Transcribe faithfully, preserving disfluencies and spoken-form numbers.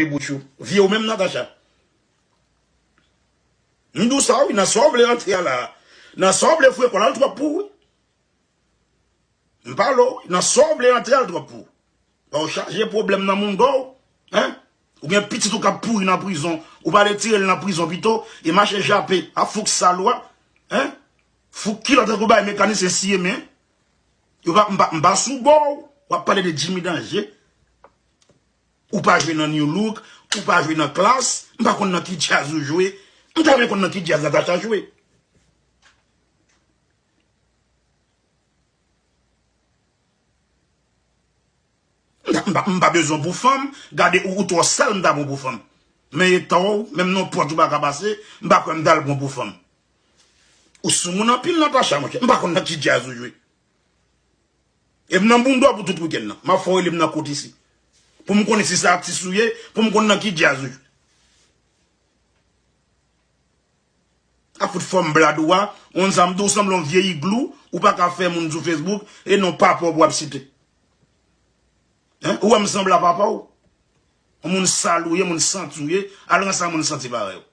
bouch ou. Vye ou menm, Natacha. M di w sa wi, nan sa w vle antre a la. Nan sa w vle fwe kò la, l twòp pou ou wi. M pale w wi, nan sa w vle antre a, l twòp pou ou. Ba w chaje pwoblèm nan moun do w, hein? Ou gen pitit ou k ap pouri nan prizon, ou pa ale tire l nan prizon pito, e mache jape, a fouk sal ou a, hein? Fouk kilòt tankou bay mekanisyen siye men. Yo pa, m pa, m pa sou bò w, w ap pale de Jimmy Danje. Ou pa jwe nan New Look, ou pa jwe nan Klass, m pa konn nan ki djaz ou jwe. M ta renmen konn nan ki djaz Natacha jwe. M ta, m pa, m pa bezwen pou fanm, gade ou, ou twò sal, m ta pran pou fanm. Men etan w, menm nan pòt ou pa ka pase, m pa kwè m ta al pran pou fanm. Ou sou moun anpil, Natacha, monchè. M pa konn nan ki djaz ou jwe. E m nan bounda w pou tout wikenn nan. M ap fè w rele m nan kot isi. Pou m konnen si se atis ou ye, pou m konn nan ki djaz ou jwe. A fout fòm blad ou a, on sa m di w sanble yon vye iglou, ou pa ka fè moun sou Facebook, e non papa w pou w ap site. Hein? Ou wè m sanble a papa w? Yon moun sal ou ye, moun santi w ye, al ranse a moun santi parèy ou.